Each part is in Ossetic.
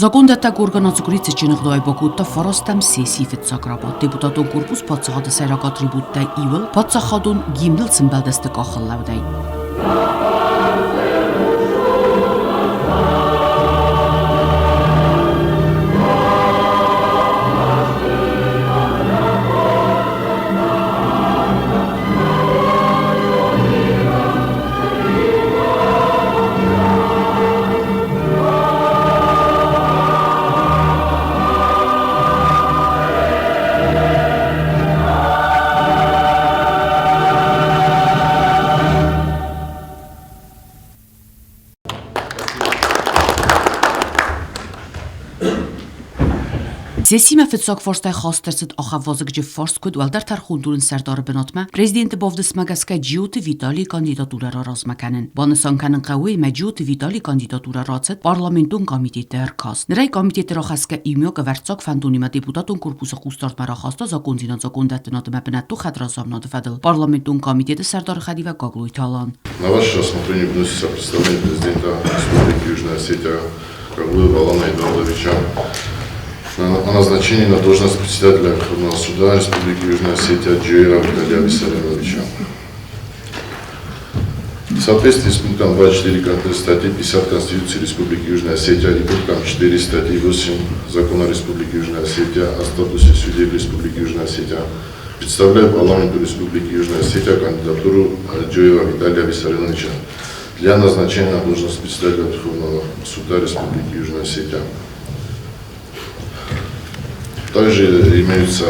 Закондӕттӕг орган ацы къуыри цытджын ӕгъдауӕй бакодта фарастӕм сессийы фыццаг рабадт. Депутатон корпус паддзахады сӕйраг атрибуттӕй иуыл, паддзахадон гимныл сымбӕлдысты къахыл лӕудӕй. Сессимӕ фыццаг фарстайы хаст ӕрцыд ахӕм вазыгджын фарст, куыд уӕлдӕр тӕрхондоны сӕрдары бынатмӕ президенты бавдыстмӕ гӕсгӕ Джиоты Виталийы кандидатурӕ раразмӕ кӕнын. Банысан кӕнын хъӕуы, ӕмӕ Джиоты Виталийы кандидатурӕ рацыд парламентон комитеты ӕркаст. Нырӕй комитеты рахӕсгӕ иумиаг ӕвӕрццаг фӕндонимӕ депутатон корпусы хъусдардмӕ рахаста закондзинад закондӕттынадмӕ бынӕттон хӕдразамынады фӕдыл парламентон комитеты сӕрдары хӕдивӕг Гаглойты Алан. На ваше рассмотрение вносится представление президента Республики Южная Осетия Гаглоева Алана Эдуардовича о назначении на должность председателя Верховного суда Республики Южная Осетия Джиоева Виталия Виссарионовича. В соответствии с пунктом 24 статьи 50 Конституции Республики Южная Осетия и пунктом 4 статьи 8 Закона Республики Южная Осетия о статусе судей в Республике Южная Осетия представляю парламенту Республики Южная Осетия кандидатуру Джиоева Виталия Виссарионовича для назначения на должность председателя Верховного суда Республики Южная Осетия. Также имеются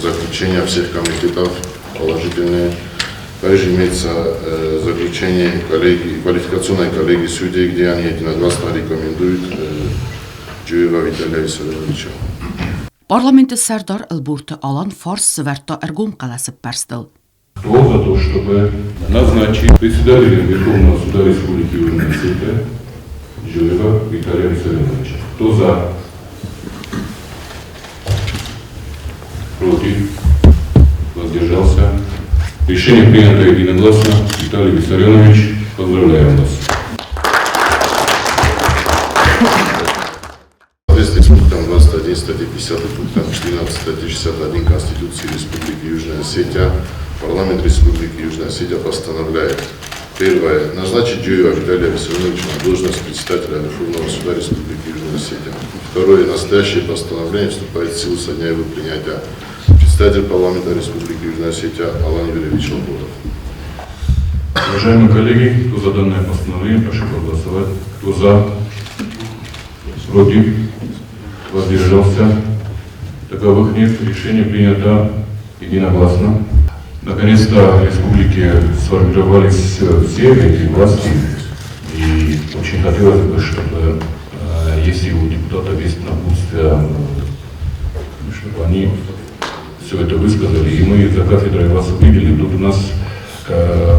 заключения всех комитетов положительные. Также имеется заключение коллегии, квалификационной коллегии судей, где они единогласно рекомендуют Джиоева Виталия Виссарионовича. Парламенты сӕрдар Ӕлборты Алан фарс сӕвӕрдта ӕргом хъӕлӕсӕппӕрстыл. Кто за то, чтобы назначить председателем Верховного суда Республики Южная Осетия Джиоева Виталия Виссарионовича? Кто за? Против? Воздержался? Решение принято единогласно. Виталий Виссарионович, поздравляем вас. В соответствии с пунктом 21 статьи 50 и пунктом 14 статьи 61 Конституции Республики Южная Осетия, Парламент Республики Южная Осетия постановляет: Первое. Назначить Джиоева Виталия Виссарионовича на должность председателя Верховного суда Республики Южная Осетия. Второе. Настоящее постановление вступает в силу со дня его принятия. Председатель парламента Республики Южная Осетия Алан Юрьевич Алботов. Уважаемые коллеги, кто за данное постановление, прошу проголосовать. Кто за? Против? Воздержался? Таковых нет. Решение принято единогласно. Наконец-то в республике сформировались все эти власти. И очень хотелось бы, чтобы, если у депутатов есть напутствие, чтобы они все это высказали. И мы за кафедрой вас увидели. Тут у нас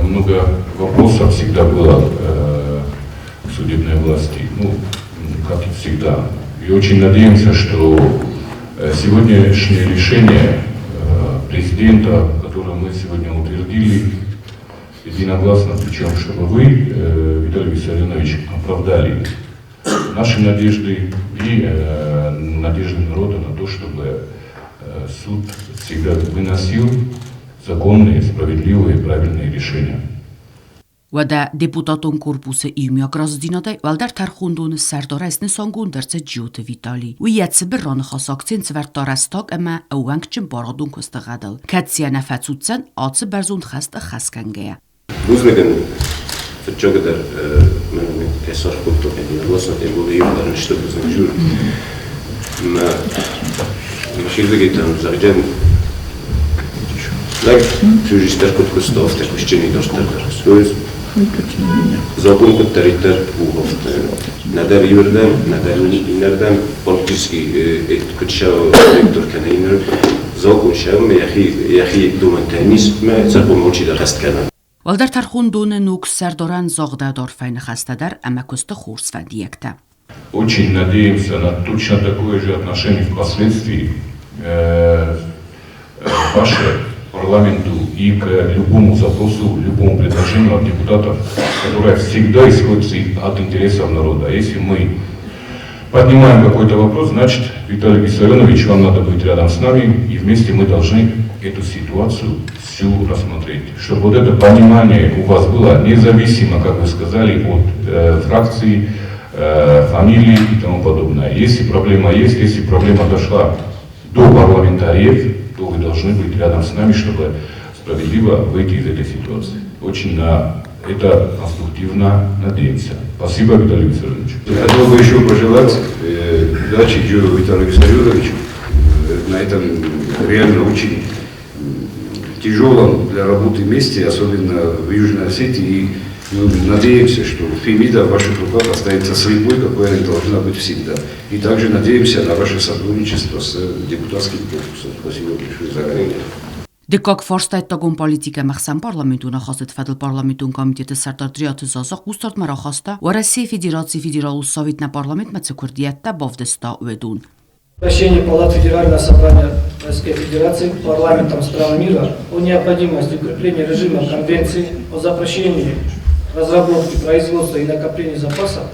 много вопросов всегда было к судебной власти. Ну, как и всегда. И очень надеемся, что сегодняшнее решение президента, которое мы сегодня утвердили единогласно, причем чтобы вы, Виталий Виссарионович, оправдали наши надежды и надежды народа на то, чтобы суд всегда выносил законные, справедливые и правильные решения. Уӕдӕ депутатон корпусы иумиаг разыдзинадӕй уӕлдӕр тӕрхондоны сӕрдарӕй снысангонд ӕрцыд Джиоты Витали. Уый йӕ цыбыр раныхасы акцент сӕвӕрдта рӕстаг ӕмӕ ӕууӕнкджын барадон куысты гъӕдыл, кӕцыйӕ нӕ фӕцуддзӕн ацы бӕрзонд хӕст ӕххӕстгӕнгӕйӕ. Бузныг ын фыццагдӕр мӕн кӕй саргъ кодтон единогласно, тем более иу стыр бузныг жюри. Мӕ мӕхирдыгӕй та зӕгъдзӕн лӕг фюзистӕр куыд куыста, афтӕ кусджын идарддӕр дӕр. Закон куыддӕриддӕр у, афтӕ нӕдӕр иуырдӕм, нӕдӕр иннӕрдӕм политический куыд сектор кӕнӕ иннӕ закон сӕ йӕхи домӕнтӕ ницмӕ закон алчидӕр хӕст кӕна. Уӕлдӕр тӕрхондоны ног сӕрдарӕн загъдӕуыд арфӕйы ныхӕстӕ дӕр ӕмӕ куысты хорз фӕндиӕгтӕ. Очень надеемся на точно такое же отношение впоследствии ваше парламенту и к любому запросу, любому предложению от депутатов, которое всегда исходит от интересов народа. Если мы Поднимаем какой-то вопрос, значит, Виталий Виссарионович, вам надо быть рядом с нами, и вместе мы должны эту ситуацию всю рассмотреть. Чтобы вот это понимание у вас было независимо, как вы сказали, от фракции, фамилии и тому подобное. Если проблема есть, если проблема дошла до парламентариев, то вы должны быть рядом с нами, чтобы справедливо выйти из этой ситуации. Очень на это конструктивно надеемся. Спасибо, Виталий Виссарионович. Я хотел бы еще пожелать удачи Джоеву Виталию Виссарионовичу на этом реально очень тяжелом для работы месте, особенно в Южной Осетии. И мы надеемся, что Фемида в ваших руках останется слепой, какой она должна быть всегда. И также надеемся на ваше сотрудничество с депутатским корпусом. Спасибо большое заранее. Дыккаг фарстайттагон политикӕ мӕхсӕн парламентон ахастыты фӕдыл парламентон комитеты сӕрдар Дриаты Заза хъусдардмӕ рахаста, Уӕрӕсейы Федерацийы Федералон Совет нӕ парламентмӕ цы куырдиӕттӕ бавдыста, уыдон. Обращение Палат Федерального собрания Российской Федерации к парламентам стран мира о необходимости укрепления режима Конвенции о запрещении разработки, производства и накоплении запасов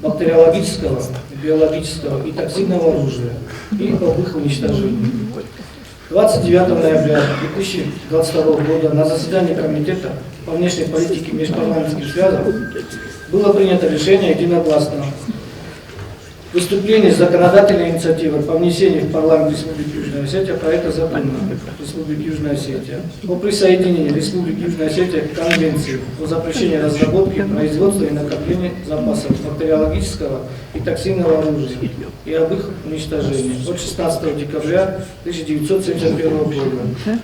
бактериологического, биологического и токсинного оружия и об их уничтожении. 29 ноября 2022 года на заседании Комитета по внешней политике и межпарламентским связям было принято решение единогласно выступление с законодательной инициативой по внесению в парламент Республики Южная Осетия проекта закона Республики Южная Осетия о присоединении Республики Южная Осетия к Конвенции о запрещении разработки, производства и накоплении запасов бактериологического и токсинного оружия и об их уничтожении от 16 декабря 1971 года.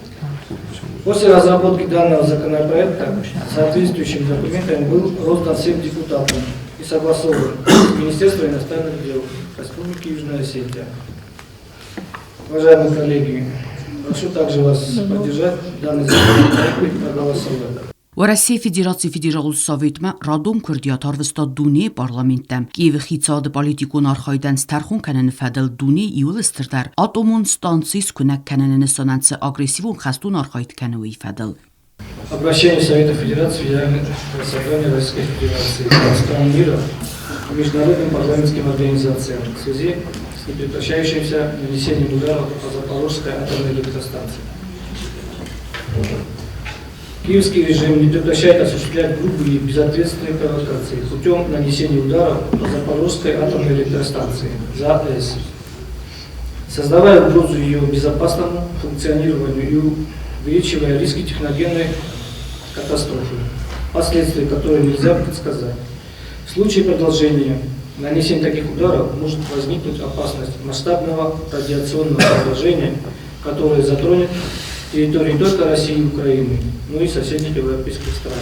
После разработки данного законопроекта соответствующим документом был роздан всем депутатам и согласован с Министерством иностранных дел Республики Южная Осетия. Уважаемые коллеги, прошу также вас поддержать данный законопроект и проголосовать. Уӕрӕсейы Федерацийы Федералон Советмӕ радон куырдиат арвыста дунейы парламенттӕм Киевы хицауады политикон архайдӕн стӕрхон кӕныны фӕдыл дунейы иууыл стырдӕр атомон станци скуынӕг кӕныны нысанӕн цы агрессивон хӕстон архайд кӕны, уый фӕдыл. Обращение Совета Федерации Федерального собрания Российской Федерации к странам мира и международным парламентским организациям в связи с непрекращающимся нанесением ударов по Запорожской атомной электростанции. Киевский режим не прекращает осуществлять грубые и безответственные провокации путем нанесения ударов по Запорожской атомной электростанции ЗАЭС, создавая угрозу ее безопасному функционированию и увеличивая риски техногенной катастрофы, последствия которой нельзя предсказать. В случае продолжения нанесения таких ударов может возникнуть опасность масштабного радиационного заражения, которое затронет территории не только России и Украины, но и соседних европейских стран.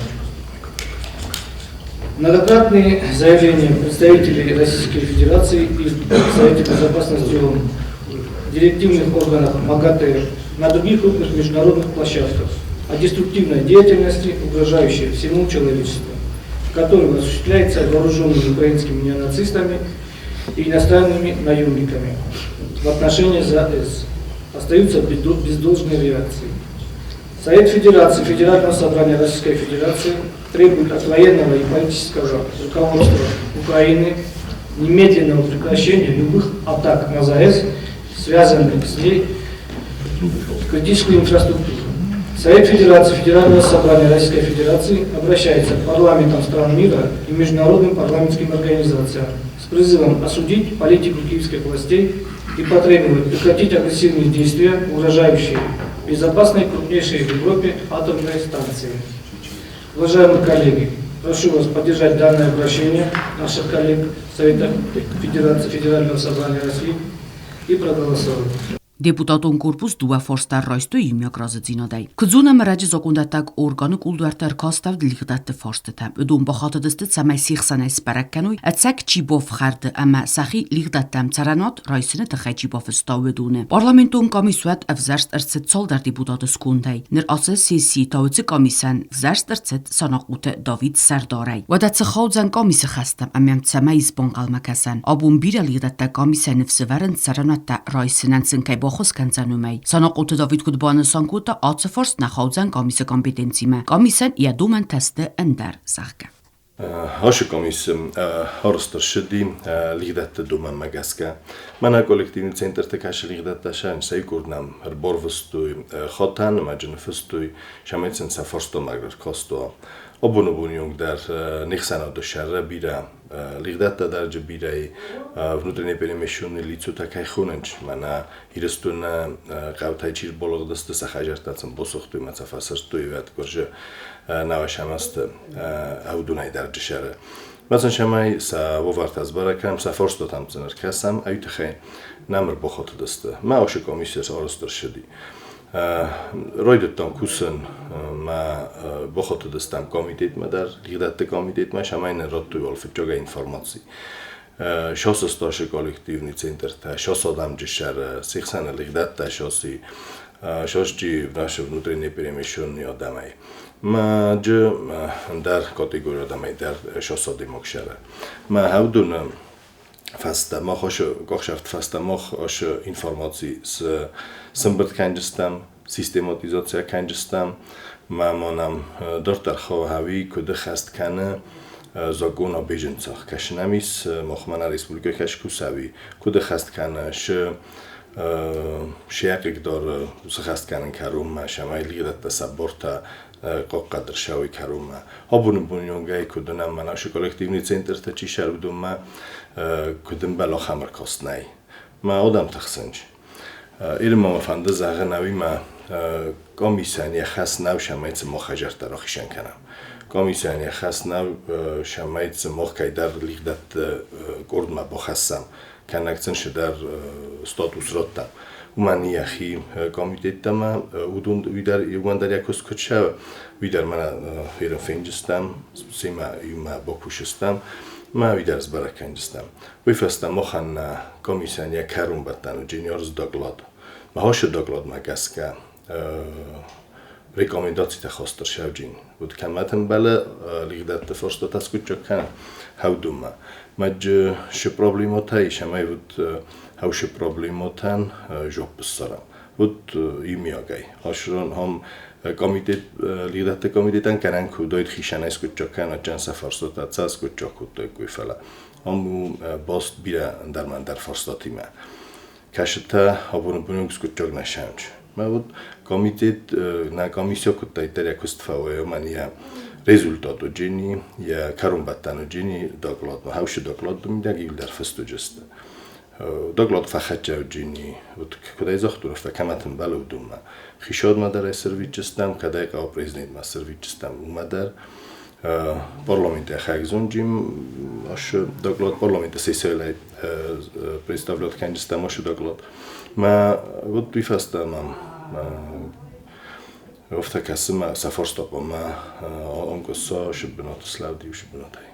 Многократные заявления представителей Российской Федерации и в Совете Безопасности ООН, директивных органах МАГАТЭ, на других крупных международных площадках о деструктивной деятельности, угрожающей всему человечеству, которая осуществляется вооруженными украинскими неонацистами и иностранными наемниками в отношении ЗАЭС, остаются без должной реакции. Совет Федерации Федерального собрания Российской Федерации требует от военного и политического руководства Украины немедленного прекращения любых атак на ЗАЭС, связанных с ней критическую инфраструктуру. Совет Федерации Федерального собрания Российской Федерации обращается к парламентам стран мира и международным парламентским организациям с призывом осудить политику киевских властей и потребовать прекратить агрессивные действия, угрожающие безопасной крупнейшей в Европе атомной станции. Уважаемые коллеги, прошу вас поддержать данное обращение наших коллег Совета Федерации Федерального собрания России и проголосовать. Депутатон корпус дыууӕ фарс дӕр райстой иумиаг разыдзинадӕй. Куыдзон ӕмӕ раджы закъондӕттӕг органы кулдуӕрттӕ ӕркастӕуыд лигъдӕтты фарстытӕ. Уыдон бахатыдысты, цӕмӕй се хсӕнӕй сбӕрӕг кӕной, ӕцӕг чи бафхӕрды ӕмӕ сӕхи лигъдӕттӕм цӕрӕнуат райсыны тыххӕй чи бафыста, уыдоны. Парламентон къамис уӕд ӕвзӕрст ӕрцыд цалдӕр депутаты скондӕй. Ныр ацы сессийы та уыцы къамисӕн взӕрст ӕрцыд Санахъоты Давид сӕрдарӕй. Уӕдӕ цы хаудзӕн къамисы хӕстӕм ӕмӕ цӕмӕ ис банхъӕлмӕ кӕсӕн? Абон бирӕ лигъдӕттӕ къамисӕй ныфс ӕвӕрынц цӕрӕнуӕттӕ райсынӕн сын кӕй баххуыс кӕндзӕн, уымӕй. Санахъоты Давид куыд банысан кодта, ацы фарст нӕ хаудзӕн къамисы компетенцимӕ. Къамисӕн йӕ домӕнтӕ сты ӕндӕр, зӕгъгӕ. Ашы комисси арӕзт ӕрцыди лигъдӕтты домӕнмӕ гӕсгӕ. Мӕнӕ коллективный центрты кӕсы лигъдӕттӕ сӕ сӕ курднӕм ӕрбарвыстой хатӕн ӕмӕ джы ныффыстой, цӕмӕй сын сӕ фарстамӕ ӕркастой. Абоны боны онг дӕр не хсӕнады сӕрра бирӕ лигъдӕттӕ дӕр джы бирӕ внутренне перемещенные лицотӕ кӕй хонынц, мӕнӕ Ирыстоны хъӕутӕй чи рбалыгъдысты, сӕ хӕдзӕрттӕ сын басыгътой ӕмӕ сӕ фӕсырдтой уӕд гуырзы науӕсӕм азты ӕвдунӕй дӕр джысӕры. Мӕ сын сӕмӕй сӕ уавӕртӕ сбӕрӕг кӕнӕм, сӕ фарстатӕм сын ӕркӕсӕм, ай тыххӕй нӕм ӕрбахатыдысты. Мӕ асы комиссия арӕзт ӕрцыди. Райдыдтам кусын, мӕ бахатыдыстӕм комитетмӕ дӕр, лигъдӕтты комитетмӕ, цӕмӕй нын радтой уал фыццагӕй информаци. Шоссосташы коллективный центртӕ, шоссодамджысӕры, се хсӕны лигъдӕттӕ шосси, шосджи наши внутренне перемещенные адӕмӕй. Мӕ джы ӕндӕр категори адӕмӕй дӕр шоссодимокшӕры. Мӕ хӕвдуны фӕстӕ мах асы къахсӕфт фӕстӕ мах асы информаци сымбырд кӕнджыстӕм, систематизация кӕнджыстӕм, мӕ ма нӕм дарддӕр хауы куыд ӕххӕст кӕны закон о беженцах. Кӕсынӕм ис махмӕ нӕ республикӕ кӕскусӕви, куыд ӕххӕст кӕны шы шиакъик дӕр сыхӕст кӕнын кӕронмӕ, сӕмӕй лигъдӕттӕ сӕ бортӕ хъахъхъӕд ӕрцӕуой кӕронмӕ. Абоны боны онгӕй куыд уынӕм мӕнӕ ашы коллективный центртӕ чи сӕр, уыдонмӕ куыд ӕмбӕлы ахӕм ӕркаст нӕй. Мӕ адӕм тыхсынц. Иры ма мӕ фӕнды зӕгъын, ӕви ма комиссийӕн йӕ хӕс нӕу, цӕмӕй цы мах хӕдзӕрттӕ рахицӕн кӕнӕм. Комиссийӕн йӕ хӕс нӕу, цӕмӕй цы мах кӕйдӕр лигъдӕтты къордмӕ бахӕссӕм, кӕнӕг сын цыдӕр статус раттӕм. Уымӕн йӕхи комитеттӕмӕ уыдон уый дӕр иуӕн дӕр йӕ куыст куыд цӕуы, уый дӕр мӕнӕ ферын фенджыстӕм, семӕ иумӕ бакусыстӕм, мӕ уый дӕр сбӕрӕг кӕнджыстӕм. Уый фӕстӕ махӕн нӕ комиссийӕн йӕ кӕронбӕттӕн уыди Ньорз доклад. Махосы докладмӕ гӕсгӕ рекомендацитӕ хаст ӕрцӕуджын. Уыд кӕмӕт ӕмбӕлы лигъдӕтты фарстатӕ скъуыддзаг кӕнын хӕвдунмӕ. Мӕджы шы проблемотӕ ис ӕмӕ уыд хӕушы проблемотӕн жопп ссарӕм. Уыд иумиагӕй. Хасрон хам комитет лигъдӕтты комитетӕн кӕнӕн куы уыдаид хицӕнӕй скъуыддзаг кӕнӕ чан сӕ фарстатӕ цӕ скъуыддзаг кодтаиккой, фӕлӕ ам у баст бирӕ ӕндӕр ӕндӕр фарстатимӕ. Кӕсытӕ абоны бон скъуыддзаг нӕ сӕмч. Мӕ уыд комитет нӕ комиссия куыддӕйддӕр йӕ куыст фӕуа, уымӕн йӕ результат уыджини, йӕ кӕронбӕттӕн уыджини докладмӕ, хӕусы доклад мидӕг иуылдӕр фыст уыджысты. Доклад фӕхӕццӕ уыджини, вот куыд ӕй загътон, афтӕ кӕмӕт ӕмбӕлы уыдонмӕ. Хицауадмӕ дӕр ӕй сӕрвитджыстӕм, кӕд ӕй хъӕуы президентмӕ сӕрвитджыстӕм, уымӕ дӕр. Парламенты хӕгзонджим аш доклад парламенты сессиялӕй представлять кӕнджыстӕм ашы доклад. Мӕ вот уый фӕстӕ мӕм афтӕ кӕсы мӕ сӕ фарстапа мӕ онкосса шы бынаты слӕуди ушы бынатӕй.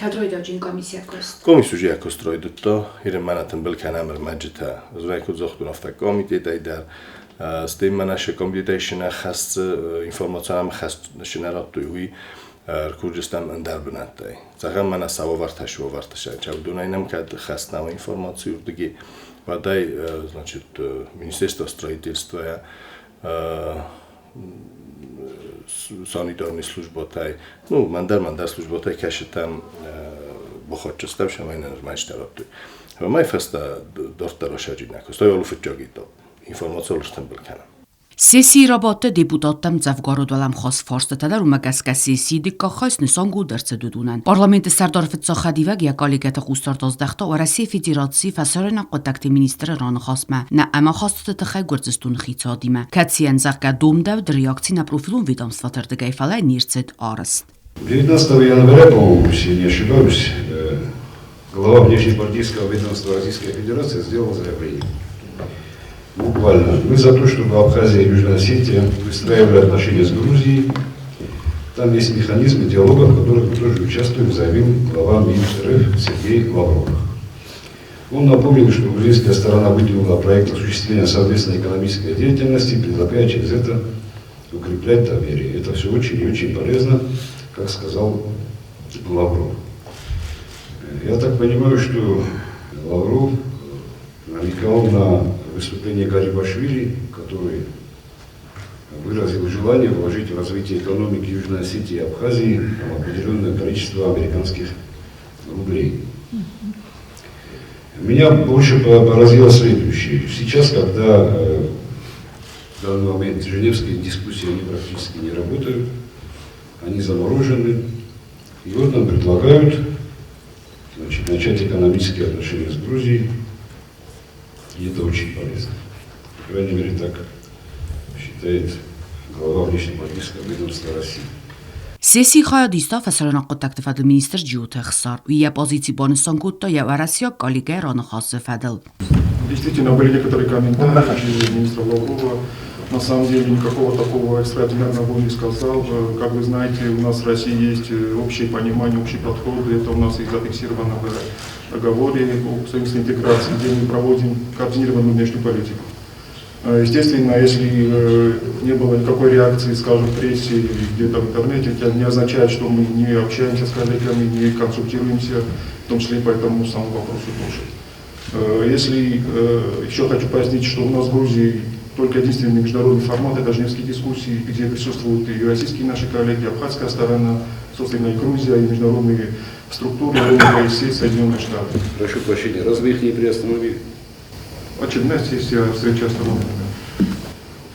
Кӕд райдайджын комиссия куыст? Комиссия уже куыст райдыдта. Ирын мӕнӕ тымбыл кӕнӕм ӕрмӕджытӕ. Ӕз куыд загътон, афтӕ комитетӕй дӕр. Стӕй мӕнӕ шы комитетӕй шы нӕ хӕссы информацион ӕмӕ хӕс шы нӕ радтой, уый ӕркурджыстӕм ӕндӕр бынӕттӕй. Зӕгъӕм, мӕнӕ сауӕвӕртӕ суӕвӕртӕ сӕ уыдонӕй нӕм кӕд хӕс нӕу информаци уырдыги, уӕдӕй, значит, Министерство строительства санитарный службатӕй, ну, мӕндӕр службатӕй кӕсытӕм бахатджыстӕм, сӕмӕй нын ӕрмӕджытӕ радтой. Мӕй фӕстӕ дарддӕр асаджинаг куыст, ай фыццаг этап. Информаци ӕртымбыл кӕнӕм. Сессийы рабадты депутаттӕм дзӕвгар уыд уӕлӕмхас фарстытӕ дӕр, уымӕ гӕсгӕ сессийы дыккаг хай снысангонд ӕрцыд уыдонӕн. Парламенты сӕрдар фыццаг хӕдивӕг йӕ коллегӕты хъусдард аздӕхта Уӕрӕсейы Федерацийы фӕсарӕйнаг хъуыддӕгты министры раныхасмӕ нӕ ӕмахастыты тыххӕй Гуырдзыстоны хицауадимӕ, кӕцыйӕн, зӕгъгӕ, домдӕуыд реакци нӕ профилон ведомствоты ӕрдыгӕй, фӕлӕ не рцыд арӕзт. 19 января, по-моему, если не ошибаюсь, глава внешнеполитического ведомства Российской Федерации сделал заявление. Буквально. Мы за то, чтобы Абхазия и Южная Осетия выстраивали отношения с Грузией. Там есть механизмы диалога, в которых мы тоже участвуем, заявил глава МИД РФ Сергей Лавров. Он напомнил, что грузинская сторона выдвинула проект осуществления совместной экономической деятельности, предлагая через это укреплять доверие. Это все очень и очень полезно, как сказал Лавров. Я так понимаю, что Лавров намекал на выступление Гарибашвили, который выразил желание вложить в развитие экономики Южной Осетии и Абхазии определенное количество американских рублей. Меня больше поразило следующее. Сейчас, когда в данный момент женевские дискуссии, они практически не работают, они заморожены, и вот нам предлагают, значит, начать экономические отношения с Грузией, и это очень полезно. По крайней мере, так считает глава внешнеполитического ведомства России. Сессий хайадиста фӕсарӕйнаг хъуыддӕгты фӕдыл министр Джиоты Ӕхсар. Уый йӕ позици банысан кодта йӕ уӕрӕсейаг коллегӕйы раныхасы фӕдыл. Действительно, были некоторые комментарии министра Лаврова. На самом деле никакого такого экстраординарного он не сказал. Как вы знаете, у нас в России есть общее понимание, общие подходы. Это у нас и зафиксировано в договоре о союзной интеграции, где мы проводим координированную внешнюю политику. Естественно, если не было никакой реакции, скажем, в прессе или где-то в интернете, это не означает, что мы не общаемся с коллегами, не консультируемся, в том числе и по этому самому вопросу тоже. Если еще хочу пояснить, что у нас в Грузии только единственный международный формат – это Женевские дискуссии, где присутствуют и российские наши коллеги, абхазская сторона, собственно, и Грузия, и международные структуры, ОССЕ, Соединенные Штаты. Прошу прощения, разве их не приостановили? Очередная сессия встреча остановлена.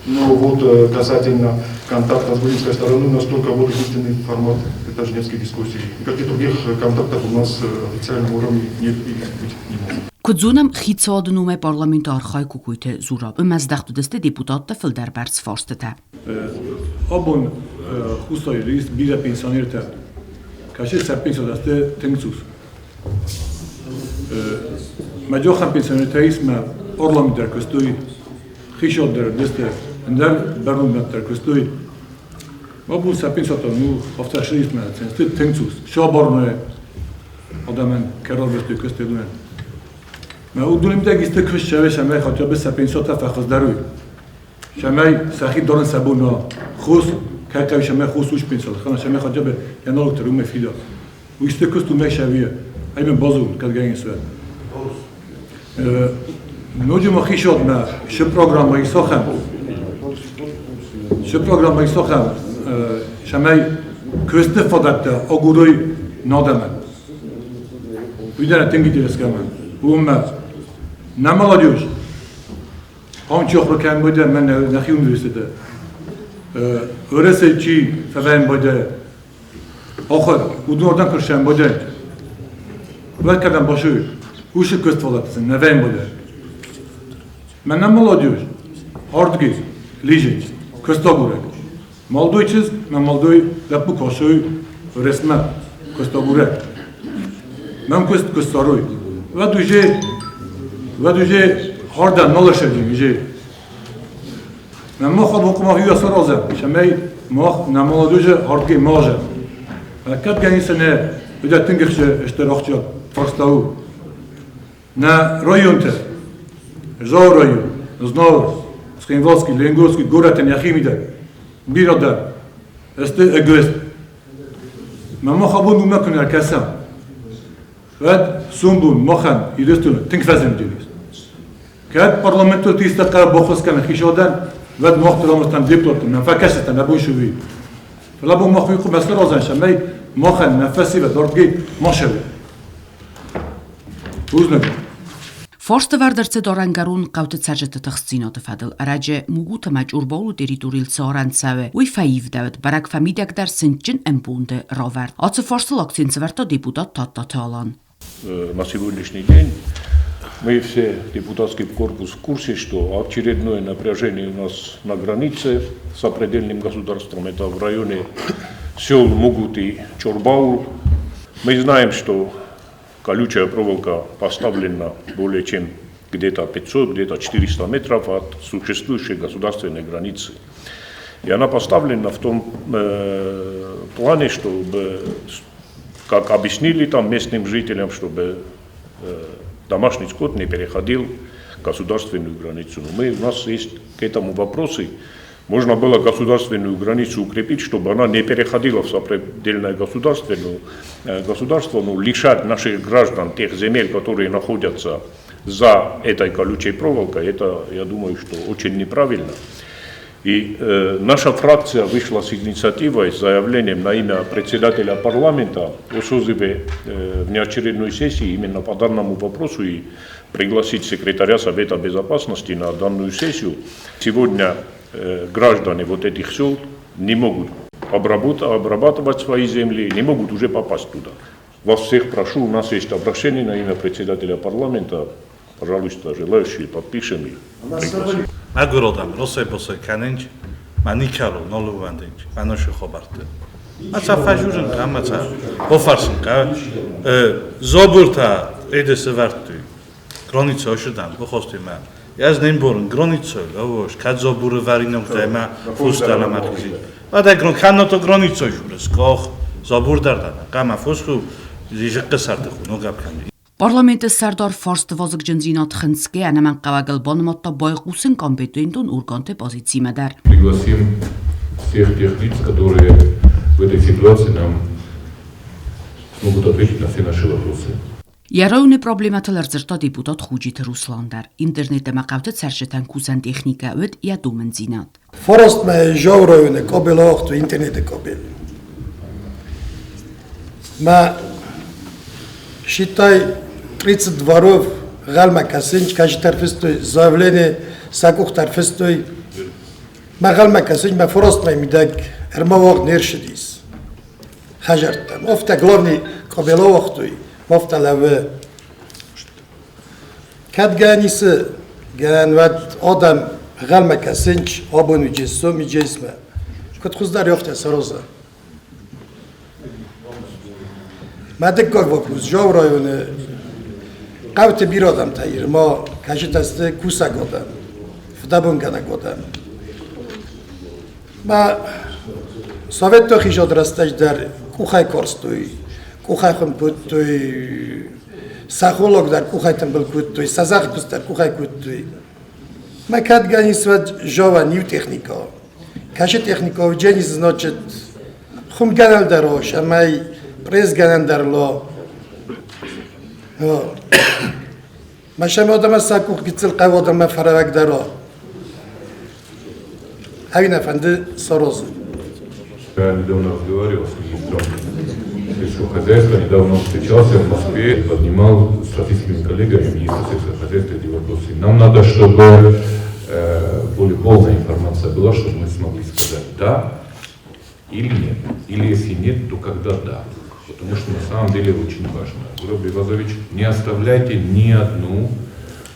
Но вот касательно контакта с грузинской стороной, у нас только вот единственный формат – это Женевские дискуссии. Никаких других контактов у нас официальном уровне нет и быть не может. Куыд зонӕм, хицауады номӕй парламенты архайы Кокойты Зураб. Ӕмӕ здӕхт уыдысты депутатты фылдӕр бӕрц фарстытӕ. Абон Хуссар Иры ис бирӕ пенсионертӕ, кӕцы сӕ пенсион сты тынг цъус. Мӕ ахӕм пенсионертӕ ис, мӕ парламент дӕр куыстой, хицауад дӕр уыдысты, ӕндӕр бӕрнон бынат дӕр куыстой. Абон сӕ пенсиотӕ ну афтӕ ссыдис мӕ сты тынг цъус. Сабарны адӕмӕн кӕрӕрвыстой куысты уыдонӕн. Мӕ уыдоны мидӕг исты куыст цӕуы, цӕмӕй хотя бы сӕ пенсиотӕ фӕхуыздӕр уой. Цӕмӕй сӕхи дарын сӕ бон уа. Хос, кӕй хъӕуы, цӕмӕй хос ус пенсиот, хана цӕмӕй хотя бы йӕ налогтӕ уымӕй фида. Уый исты куыст уымӕй сӕвийы. Ай мын базон, кӕд гӕнӕн ис. Ноджы ма хицауадмӕ цы программӕ ис ахӕм, цы программӕ ис ахӕм, цӕмӕй куысты фадӕттӕ агурой адӕмӕн. Уый дӕр тынг интерес кӕмӕн. Уымӕ нӕ молодежь, ам чи ахуыр кӕнын байдайа, мӕн нӕхи университеты, Уӕрӕсейы чи фӕвӕйын байдайа, ахуыр, уыдон ардӕм куы байдайынц. Уӕд кӕдӕм башуй, уыцы куыст фадӕттӕ нӕ вӕйын байдайа. Мӕнӕ молодежь, ардыгӕй лизынц, куыст агурӕг. Молодой чызг мӕ молодой лӕппу кӕсой Уӕрӕсмӕ, куыст агурӕг. Мӕм куыст куы ссарой, уӕд уже хӕрдӕн нал ӕрсӕдин уже. Мӕ мах абон къуымах иу саразӕм, цӕмӕй мах нӕ молодежы ардыгӕй ма азӕм. Кӕд гӕнӕн нӕ, уыдӕт тынг стыр ахсджиаг фарста у. Нӕ районты, Зауы район, Знауыр, Цхинвалский, Ленингорский горӕтӕн йӕхи мидӕг бирӕ дӕр сты эгоист. Мӕ мах абон уымӕ куы нӕ кӕсӕм, уӕд сомбон махӕн Ирыстоны тынг фӕзындзӕнис. Кӕд парламентон тыйстӕ хъӕуы баххуыс кӕнын хицауадӕн, уӕд мах дӕр амыдтам депутаттӕм, нӕ фӕкӕсдзыстӕм нӕ бон цы уый. Фӕлӕ абон мах уый хъуамӕ саразӕм, цӕмӕй махӕн нӕ фӕсивӕд ардыгӕй ма сӕвӕр. Бузныг. Фарставӕрд ӕрцыд арӕнгӕрон хъӕуты цӕрджыты тыхстдзинады фӕдыл. Ӕрӕджы Мугут ӕмӕ Чъурбаулы территорийыл цы арӕн цӕуы, уый фӕивдӕуыд, бӕрӕг фӕмидӕгдӕр сынтджын ӕмбонды равӕрд. Ацы фарстыл акцент сӕвӕрдта депутат Тадтаты Алан. На сегодняшний день мы все, депутатский корпус, в курсе, что очередное напряжение у нас на границе с сопредельным государством, это в районе сел Мугут и Чорбаул. Мы знаем, что колючая проволока поставлена более чем где-то 500, где-то 400 метров от существующей государственной границы. И она поставлена в том плане, чтобы, как объяснили там местным жителям, чтобы домашний скот не переходил государственную границу. Но у нас есть к этому вопросы. Можно было государственную границу укрепить, чтобы она не переходила в сопредельное государство, но лишать наших граждан тех земель, которые находятся за этой колючей проволокой, это, я думаю, что очень неправильно. И наша фракция вышла с инициативой, с заявлением на имя председателя парламента о созыве внеочередной сессии именно по данному вопросу и пригласить секретаря Совета Безопасности на данную сессию. Сегодня граждане вот этих сел не могут обрабатывать свои земли, не могут уже попасть туда. Вас всех прошу, у нас есть обращение на имя председателя парламента. Пожалуйста, желающие подпишем и пригласим. Მაგუროდამ როსებოსე კანენჯ მანიქარო ნოლუვანდენჯ მანოშო ხობარტე. მაცა ფაჟურენ კამაცა ოფარსენ კა ზობურთა ედეს ვარტი გრონიცო ოშდან გოხოსტი მა იაზ ნემბორენ გრონიცო ლოვოშ კაძობურე ვარინო ხდემა ფუსტალა მაკიზი. მადა გრონ ქანოტო გრონიცო ჟურეს კოხ ზობურდარდანა კამა ფუსხუ ჟიყესარტე ხუ ნოგაფქანი. Парламенты სარდარ ფორსტ ვაზგჯინძინათ ხინცკე ანამანყავაგელ ბონმოტა байყუსენ კომპეტენტუნ урганте позиციმა дар. Пригласим всех тех лиц, которые в этой ситуации нам смогут ответить на все наши вопросы. Ярауны проблематыл ырзырта депутат Худжит Русландар. Интернетте мақавты царжетан кузан техника өт я думын зинат. Форост ме жауроюне кобел охту интернете кобел. Ма считай 30 дворов галма касынч кажи тарфистой заявление сакух тарфистой ма галма касынч ма форост ма мидаг эрмавог нершидис. Хажартам. Офта главный кобело охтуй. Мофта лаве. Кад ганисы ган ват адам галма касынч обону джессо ми джесма. Кот хуздар ёфта сароза. Мадек вопрос жав районы قوت بیرادم تایر ما کشی دست کوسا گودم فدابون گنا گودم ما совет то хижод растаж дар кухай корстуй кухай хым путтуй сахолог дар кухай тымбыл куттуй сазах кус дар кухай куттуй ма кад ганисват жова нью техника каши техника дженис значит хум ганал дарош амай пресс ганан дарло Машам одама сакух гицил қав одама фаравак даро. Авин афанды сорозы. Я недавно разговаривал с министром сельского хозяйства, недавно он встречался в Москве, поднимал с российскими коллегами министра сельского хозяйства эти вопросы. Нам надо, чтобы более полная информация была, чтобы мы смогли сказать «да» или «нет». Или если нет, то когда «да». Потому что на самом деле очень важно. Гураб Ревазович, не оставляйте ни одну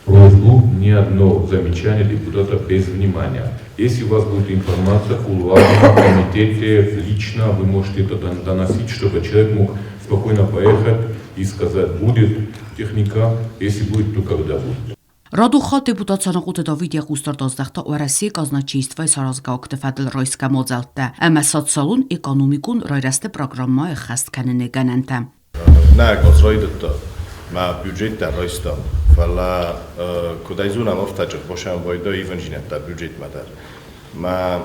просьбу, ни одно замечание депутата без внимания. Если у вас будет информация кулуарно, в комитете, лично, вы можете это доносить, чтобы человек мог спокойно поехать и сказать, будет техника, если будет, то когда будет. Радуха депутат Санагуты Давид Ягустар доздахта Уӕрӕсейы казначействойы саразгӕ акты фӕдыл райсгӕ мадзӕлттӕ ӕмӕ социалон-экономикон райрӕзты программӕйы ӕххӕст кӕныны гӕнӕнтӕ. Нӕ газ райдыдта, мӕ бюджет дӕр райстам, фӕлӕ куыд ӕй зонӕм, ӕфтаджы босӕн вайда ивӕнзинӕдтӕ бюджетмӕ дӕр. Мӕ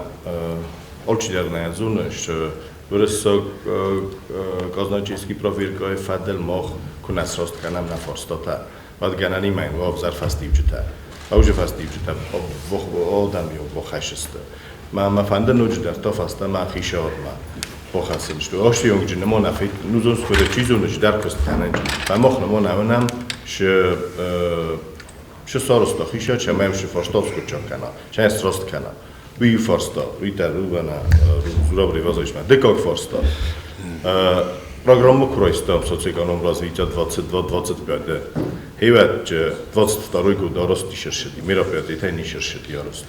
алчидӕр нӕ зоны, уырыссаг казначейский проверкӕйы фӕдыл мах куы нӕ сраст кӕнӕм нӕ фарстатӕ, уӕд гӕнӕнимӕ йын уа ӕвзӕр фӕстиуджытӕ. Ӕвзӕр фӕстиуджытӕ адӕм бахӕссысты. Мӕ фӕнды ноджыдӕр та фӕстӕмӕ хицауадмӕ бахӕссын. Асты онг нымон афет нузон скода чи зоны дӕр куыст кӕнын. Мӕ мах нымон ӕвынӕм шы сарыста хиша чамаем шы фарста скуча кӕна, ча сраст кӕна. Уый фарста, уый дӕр угана Зураб Ревазовичмӕ. Дыккаг фарста. Программа куы райстам социоэконом развития 22-25 Хевет 22 год арӕзт ишершеди, мероприятие нишершеди арӕзт.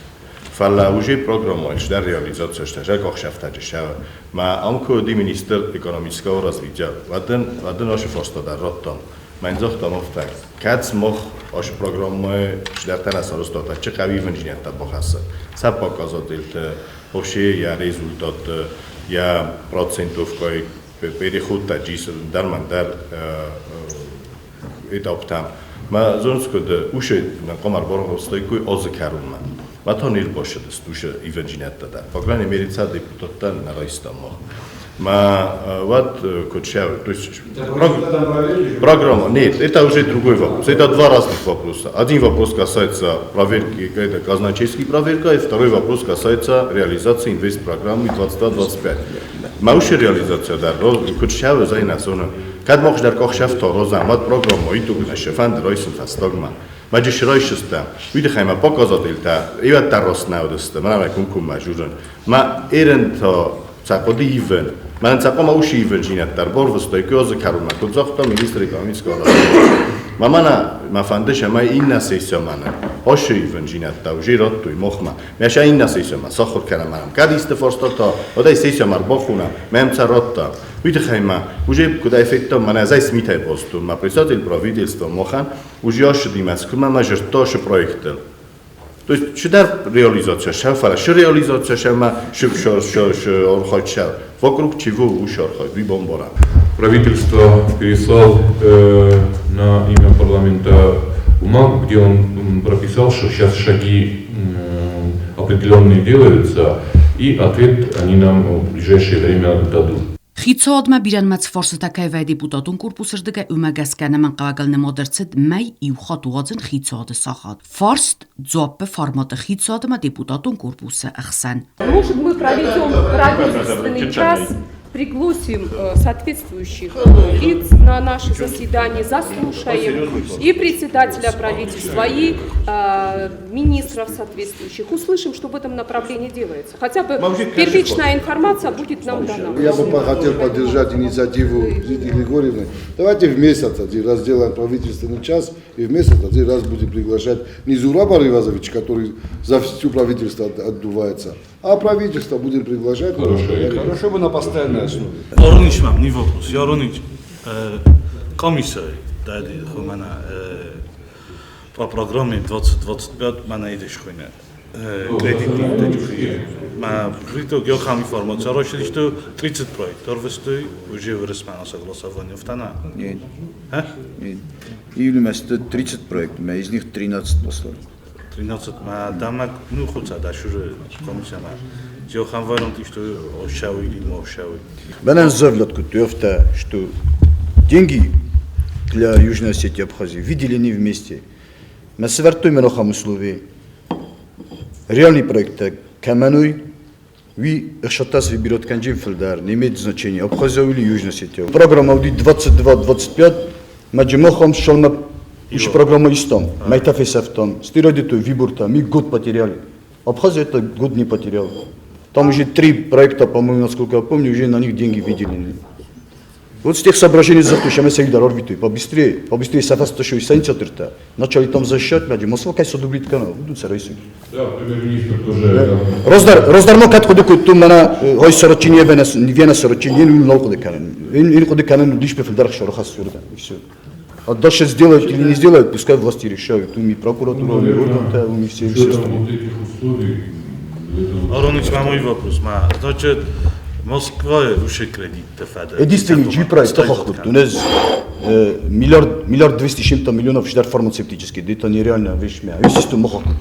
Фӕлӕ уже программа ишдер реализация штажа кохшафтаджи шава. Ма амко ди министр экономического развития. Ваден аше фарста дар раттам. Ман загтам офтаг. Кац мох аше программа ишдер танас арӕзт чи қави винжинятта бахаса. Са показатель вообще я результат я процентовкой переход таджис дарман дар этаптам. Ма зонскод уше комар боргостой озы карунма. Ма то нир бошедст уше ивенжинятта да. По крайней мере ца депутатта на райстам мох. Ма вот то есть программа, нет, это уже другой вопрос. Это два разных вопроса. Один вопрос касается проверки, это казначейская проверка, и второй вопрос касается реализации инвестпрограммы 22-25. Мауши реализация, да, кучава зайна зона. Кад мохш дар кохшаф то роза, мад программа итуг нашефан ройсен фастогма. Маджи ройшеста. Види хайма показатель-та, иват тарос наудеста, мана кункум мажурен. Ма эрен то цақоди ивен. Ман цақома уши ивен жинат дар бор встойки оз карума. Кудзохта министр экономического Мамана мафанде шама инна сессия мана. Оши ивен жинат та уже раттуй мохма. Мяша инна сессия ма сахур кара манам. Кад истифорста та одай сессия мар бохуна. Мем царотта. Види хайма уже куда эффекта мана зай смитай посту. Ма председатель правительства мохан уже оши димас кума ма жертош проекта. То есть шудар реализация шафара, шу реализация шама шу шу шу шу орхот шав. Вокруг чего уж орхот, бомбора. Правительство переслал на имя парламента бумагу, где он прописал, что сейчас шаги определенные делаются, и ответ они нам в ближайшее время дадут. Хицоодма бирӕнмӕц фарсытӕ кӕй депутатон корпусырдыгӕй уымӕ гӕсгӕ ӕнӕмӕнгхъӕуӕгыл нымад ӕрцыд мӕй иу хатт уадзын хицауады сахат. Фарст дзуаппы форматы хицауадмӕ депутатон корпусы ӕхсӕн. Может, мы проведем правительственный час, пригласим соответствующих лиц на наше заседание, заслушаем и председателя правительства, и министров соответствующих, услышим, что в этом направлении делается. Хотя бы первичная информация будет нам дана. Я бы хотел поддержать инициативу Зиты Григорьевны. Давайте в месяц один раз сделаем правительственный час, и в месяц один раз будем приглашать не Зураба Ривазовича, который за всю правительство отдувается, а правительство будем приглашать. Хорошо, хорошо бы на постоянной основе. Оронич мам, не вопрос. Я Оронич, комиссия, да, по программе 2025 мана идешь хуйня. Кредитный Ма прито геохам информация, решили, что 30 проектов весты уже вырос на согласование в тана. Нет. А? Нет. Июль месяц 30 проектов, из них 13 послали. 13 ма дамак ну хуца да шур комиссия ма. Геохам вариант что ошавы или мошавы. Банан завлят кутёфта, что деньги для Южной Осетии и Абхазии выделены вместе. Мы свертуем рохам условия. Реальный проект Камануй, ви шатас выберет канджим филдар, не имеет значения, Абхазия или Южная Осетия. Программа 22-25, маджимохам шалма уж программа истом, майтафесавтом, стиродиту выборта, мы год потеряли. Абхазия это год не потеряла. Там уже 3 проекта, по-моему, насколько я помню, уже на них деньги выделены. Вот с тех соображений за мы всегда орбиту, побыстрее, побыстрее сафасташую санитарта. Начали там защищать, маджи, Москва кайсо дублит канал, будут сарайсы. Да, премьер-министр тоже. Роздармо кат ходу куту мана хой сорочине вена вена сорочине ну нол ходу канал. Ин ходу канал лишь бы филдарх шорохас сюрда и все. А дальше сделают или не сделают, пускай власти решают. Уми прокуратура, уми орган, уми все остальные. Ароныч, мой вопрос, ма, значит, Москва уже кредит тефаде. Единственный G проект у нас миллиард 200 чем-то миллионов ждар фармацевтический, это нереальная вещь. Естественно, мохакут.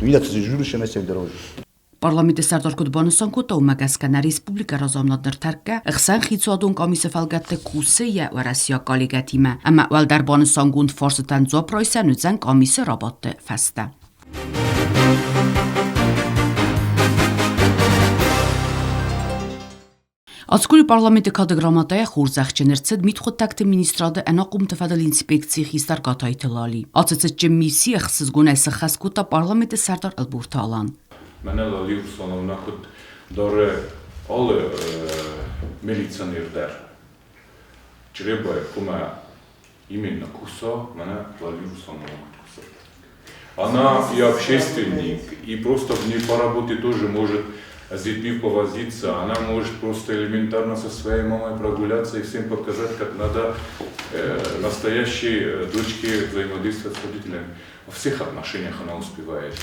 Парламенти სარდარ კუდბანოსან კუტო უმაგასკანა რესპუბლიკა რაზამნად ნრთარკა ხსან ხიცოდუნ კომისე ფალგატე კუსეია ვარასია კოლეგათიმა ამა ვალდარბანოსან გუნდ ფორსთან ძოპროისა ნუძან კომისე რობოტ ფასტა. Აცკური პარლამენტი ქადაგრამატაია ხურზახჩენერცედ მითხოთაქთე მინისტრადე ენაყუმ თფადალ ინსპექცი ხისტარ გათაითლალი. აცეცეჭე მისი ხსზგუნ ეს ხასკუტა პარლამენტი სარდარ ელბურთალან. Манела Лирсоновна хоть доре alle милиционер Чреба кума именно куса, мана Лирсонова куса. Она и общественник, и просто в ней по работе тоже может с детьми повозиться, она может просто элементарно со своей мамой прогуляться и всем показать, как надо настоящей дочке взаимодействовать с родителями. Во всех отношениях она успевает.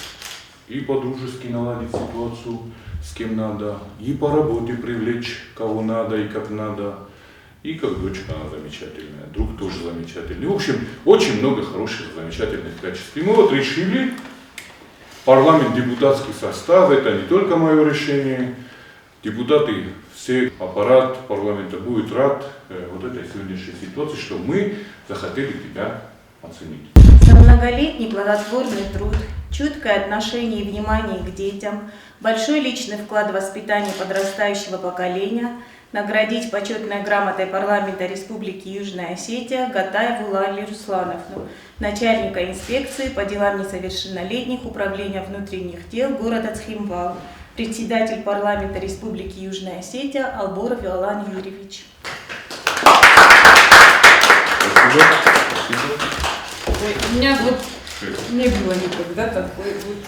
И по-дружески наладить ситуацию, с кем надо, и по работе привлечь кого надо и как надо. И как дочка она замечательная, друг тоже замечательный. В общем, очень много хороших, замечательных качеств. И мы вот решили, парламент, депутатский состав, это не только мое решение, Депутаты, все аппарат парламента будет рад вот этой сегодняшней ситуации, что мы захотели тебя оценить. За многолетний плодотворный труд, чуткое отношение и внимание к детям, большой личный вклад в воспитание подрастающего поколения наградить почетной грамотой парламента Республики Южная Осетия Гатаеву Лали Руслановну, начальника инспекции по делам несовершеннолетних Управления внутренних дел города Цхинвал, председатель парламента Республики Южная Осетия Алборов Алан Юрьевич. Спасибо. Спасибо. Ой, у меня вот не было никогда такой вот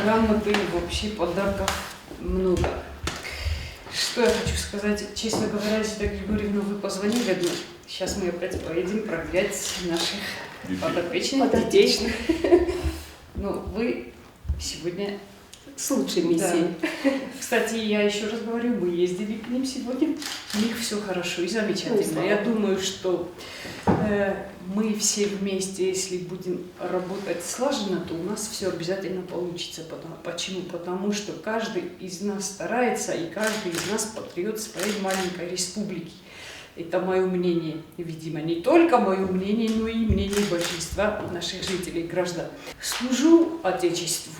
грамоты и вообще подарков много. Что я хочу сказать? Честно говоря, Зита Григорьевна, вы позвонили, я думаю, сейчас мы опять поедем проверять наших подопечных, детей. Ну, вы сегодня с лучшей миссией. Да. Кстати, я еще раз говорю, мы ездили к ним сегодня, у них все хорошо и замечательно. Я думаю, что мы все вместе, если будем работать слаженно, то у нас все обязательно получится. Почему? Потому что каждый из нас старается, и каждый из нас патриот своей маленькой республики. Это мое мнение, видимо, не только мое мнение, но и мнение большинства наших жителей, граждан. Служу Отечеству.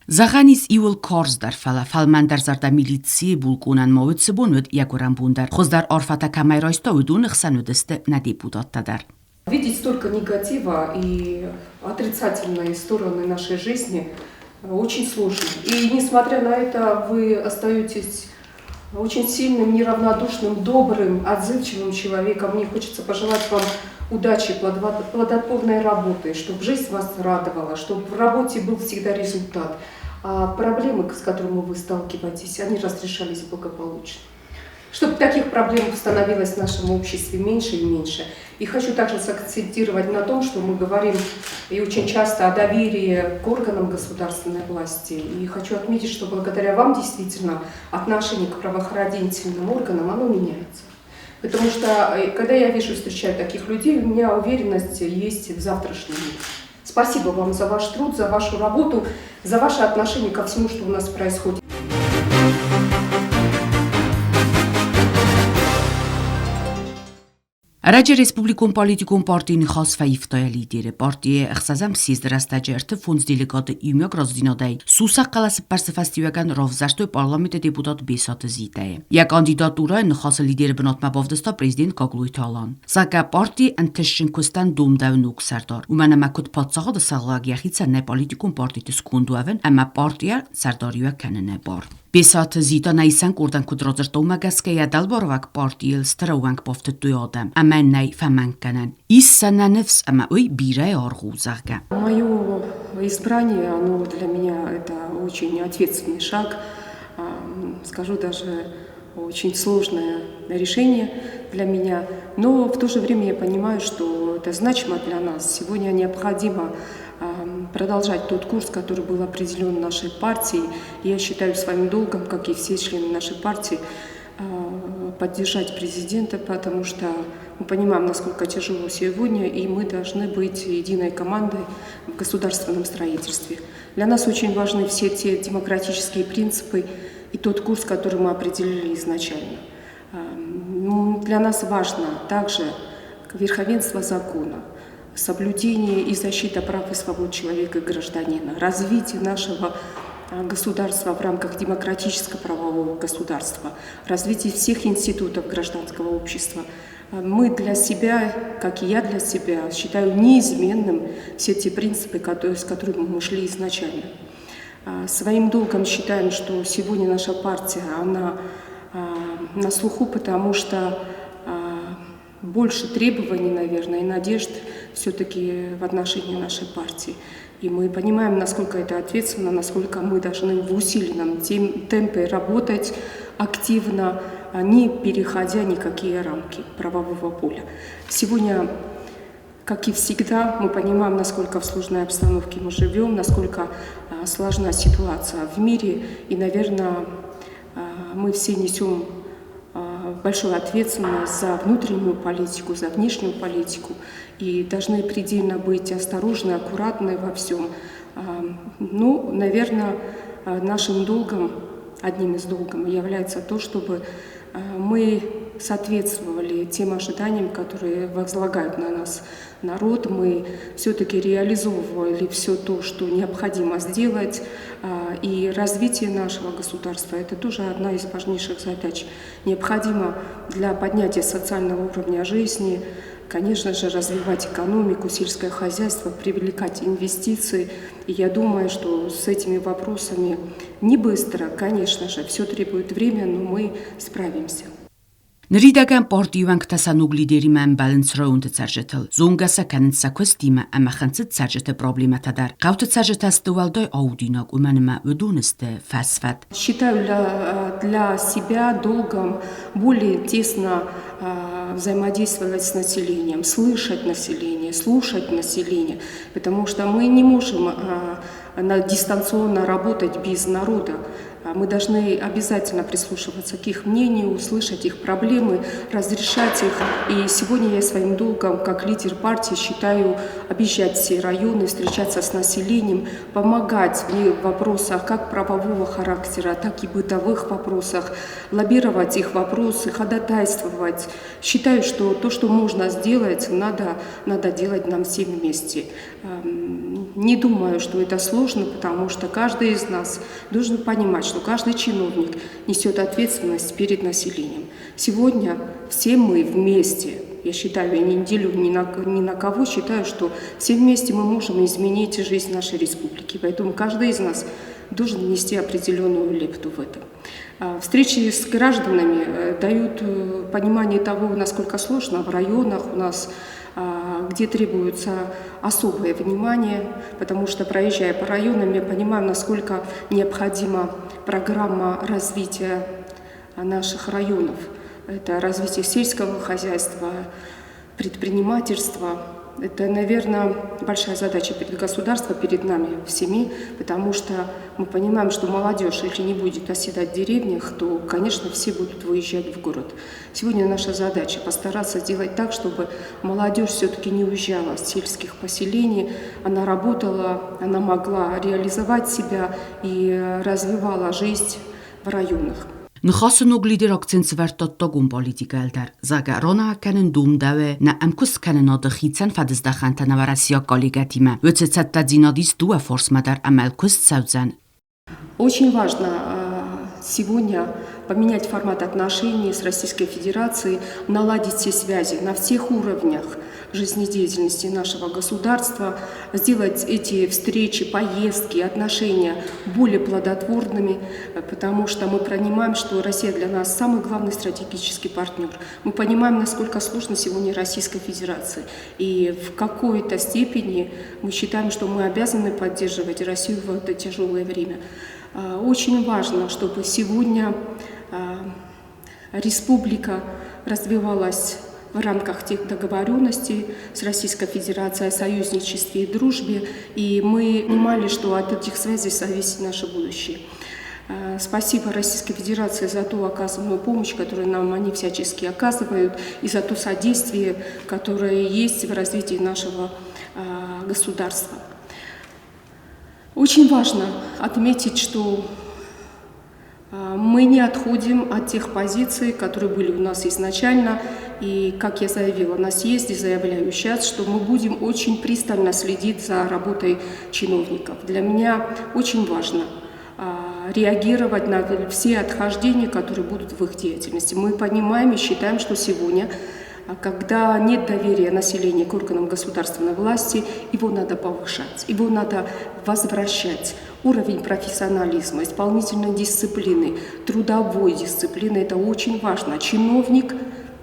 Зӕгъӕн ис иууыл карздӕр, фӕлӕ фӕлмӕндӕрзӕрдӕ милицийы булкъонӕн ма уыд цы бон уыд йӕ гуырӕн бон дӕр. Хуыздӕр арфӕтӕ кӕмӕй райста, уыдоны хсӕн уыдысты нӕ депутаттӕ дӕр. Видеть столько негатива и отрицательные стороны нашей жизни очень сложно. И несмотря на это, вы остаетесь очень сильным, неравнодушным, добрым, отзывчивым человеком. Мне хочется пожелать вам удачи, плодотворной работы, чтобы жизнь вас радовала, чтобы в работе был всегда результат. А проблемы, с которыми вы сталкиваетесь, они разрешались благополучно. Чтобы таких проблем становилось в нашем обществе меньше и меньше. И хочу также сакцентировать на том, что мы говорим и очень часто о доверии к органам государственной власти. И хочу отметить, что благодаря вам действительно отношение к правоохранительным органам, оно меняется. Потому что, когда я вижу, встречаю таких людей, у меня уверенность есть в завтрашнем дне. Спасибо вам за ваш труд, за вашу работу, за ваше отношение ко всему, что у нас происходит. Ӕрӕджы республикон политикон партийы Ныхас фӕивта йӕ лидеры. Партийы ӕхсӕзӕм съезды рӕстӕджы 35 делегаты иумиаг разыдзинадӕй сусӕг хъӕлӕсыппӕрсты фӕстиуӕгӕн равзӕрстой парламенты депутат Бесаты Зитӕйы. Йӕ кандидатурӕйы Ныхасы лидеры бынатмӕ бавдыста президент Гаглойты Алан. Зӕгъгӕ, партийы ӕнтыстджын куыстӕн домдӕуы ног сӕрдар, уымӕн ӕмӕ куыд паддзахады сӕргълӕууӕг йӕхицӕн нӕй политикон партиты сконд уӕвын ӕмӕ партийӕ сӕрдариуӕг кӕныны бар. Бесаты Зита нӕ исӕн къордӕн куыд радзырдта, уымӕ гӕсгӕ йӕ дӕлбаруӕг партийыл стыр ӕууӕнк бафтыдтой адӕм, ӕмӕ нӕй фӕмӕнг кӕнӕн. Ис сӕ нӕ ныфс ӕмӕ уый бирӕ аргъ у, зӕгъгӕ. Мое избрание, оно для меня это очень ответственный шаг, скажу даже, очень сложное решение для меня. Но в то же время я понимаю, что это значимо для нас. Сегодня необходимо продолжать тот курс, который был определен нашей партией. Я считаю своим долгом, как и все члены нашей партии, поддержать президента, потому что мы понимаем, насколько тяжело сегодня, и мы должны быть единой командой в государственном строительстве. Для нас очень важны все те демократические принципы и тот курс, который мы определили изначально. Для нас важно также верховенство закона, соблюдение и защита прав и свобод человека и гражданина, развитие нашего государства в рамках демократического правового государства, развитие всех институтов гражданского общества. Мы для себя, как и я для себя, считаю неизменным все те принципы, с которыми мы шли изначально. Своим долгом считаем, что сегодня наша партия, она на слуху, потому что больше требований, наверное, и надежд все-таки в отношении нашей партии. И мы понимаем, насколько это ответственно, насколько мы должны в усиленном темпе работать активно, не переходя никакие рамки правового поля. Сегодня, как и всегда, мы понимаем, насколько в сложной обстановке мы живем, насколько сложна ситуация в мире. И, наверное, мы все несем большую ответственность за внутреннюю политику, за внешнюю политику. И должны предельно быть осторожны, аккуратны во всем. Наверное, нашим долгом, одним из долгов является то, чтобы мы соответствовали тем ожиданиям, которые возлагают на нас народ. Мы все-таки реализовывали все то, что необходимо сделать. И развитие нашего государства – это тоже одна из важнейших задач. Необходимо для поднятия социального уровня жизни, конечно же, развивать экономику, сельское хозяйство, привлекать инвестиции. И я думаю, что с этими вопросами не быстро, конечно же, все требует времени, но мы справимся. Ныридӕгӕн партийы уӕнгтӕ сӕ ног лидеримӕ ӕмбӕлынц районты цӕрджытыл, зонгӕ сӕ кӕнынц сӕ куыстимӕ ӕмӕ хынцыд цӕрджыты проблемӕтӕ дӕр. Хъӕуты цӕрджытӕ сты уӕлдай аудинаг, уымӕн ӕмӕ уыдон сты фӕсфӕд. Считаю для себя долгом более тесно взаимодействовать с населением, слышать население, слушать население, потому что мы не можем дистанционно работать без народа. Мы должны обязательно прислушиваться к их мнению, услышать их проблемы, разрешать их. И сегодня я своим долгом, как лидер партии, считаю объезжать все районы, встречаться с населением, помогать в вопросах как правового характера, так и бытовых вопросах, лоббировать их вопросы, ходатайствовать. Считаю, что то, что можно сделать, надо делать нам всем вместе. Не думаю, что это сложно, потому что каждый из нас должен понимать, что каждый чиновник несет ответственность перед населением. Сегодня все мы вместе, я считаю, я не делю ни на кого, считаю, что все вместе мы можем изменить жизнь нашей республики. Поэтому каждый из нас должен внести определенную лепту в это. Встречи с гражданами дают понимание того, насколько сложно в районах у нас, где требуется особое внимание, потому что, проезжая по районам, я понимаю, насколько необходима программа развития наших районов. Это развитие сельского хозяйства, предпринимательства. Это, наверное, большая задача перед государством, перед нами всеми, потому что мы понимаем, что молодежь, если не будет оседать в деревнях, то, конечно, все будут выезжать в город. Сегодня наша задача постараться сделать так, чтобы молодежь все-таки не уезжала с сельских поселений, она работала, она могла реализовать себя и развивала жизнь в районах. Ныхасы ног лидер акцент сӕвӕрдта ӕддагон политикӕйыл дӕр, зӕгъгӕ, рона кӕнын домдӕуы нӕ ӕмкуысткӕнынады хицӕн фӕдыздӕхӕнтӕ нӕ уӕрӕсейаг коллегӕтимӕ. Уыцы цӕттӕдзинад ис дыууӕ фарсмӕ дӕр ӕмӕ куыст цӕудзӕн. Очень важно сегодня поменять формат отношений с Российской Федерацией, наладить все связи на всех уровнях жизнедеятельности нашего государства, сделать эти встречи, поездки, отношения более плодотворными, потому что мы понимаем, что Россия для нас самый главный стратегический партнер. Мы понимаем, насколько сложно сегодня Российской Федерации. И в какой-то степени мы считаем, что мы обязаны поддерживать Россию в это тяжелое время. Очень важно, чтобы сегодня республика развивалась в рамках тех договоренностей с Российской Федерацией о союзничестве и дружбе, и мы понимали, что от этих связей зависит наше будущее. Спасибо Российской Федерации за ту оказанную помощь, которую нам они всячески оказывают, и за то содействие, которое есть в развитии нашего государства. Очень важно отметить, что мы не отходим от тех позиций, которые были у нас изначально. И, как я заявила на съезде, заявляю сейчас, что мы будем очень пристально следить за работой чиновников. Для меня очень важно реагировать на все отхождения, которые будут в их деятельности. Мы понимаем и считаем, что сегодня, когда нет доверия населения к органам государственной власти, его надо повышать, его надо возвращать. Уровень профессионализма, исполнительной дисциплины, трудовой дисциплины – это очень важно. Чиновник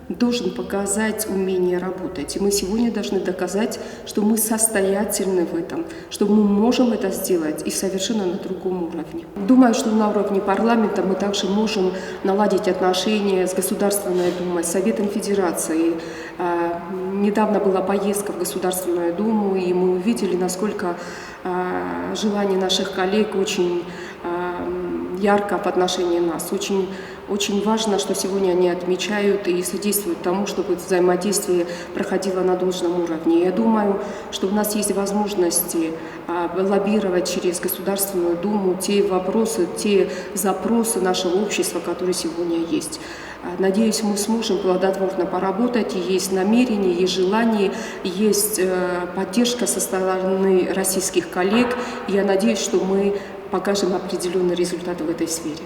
должен показать умение работать. И мы сегодня должны доказать, что мы состоятельны в этом, что мы можем это сделать и совершенно на другом уровне. Думаю, что на уровне парламента мы также можем наладить отношения с Государственной Думой, с Советом Федерации. Недавно была поездка в Государственную Думу, и мы увидели, насколько желание наших коллег очень ярко в отношении нас, очень Очень важно, что сегодня они отмечают и содействуют тому, чтобы взаимодействие проходило на должном уровне. Я думаю, что у нас есть возможности лоббировать через Государственную Думу те вопросы, те запросы нашего общества, которые сегодня есть. Надеюсь, мы сможем плодотворно поработать. Есть намерение, есть желание, есть поддержка со стороны российских коллег. Я надеюсь, что мы покажем определенный результат в этой сфере.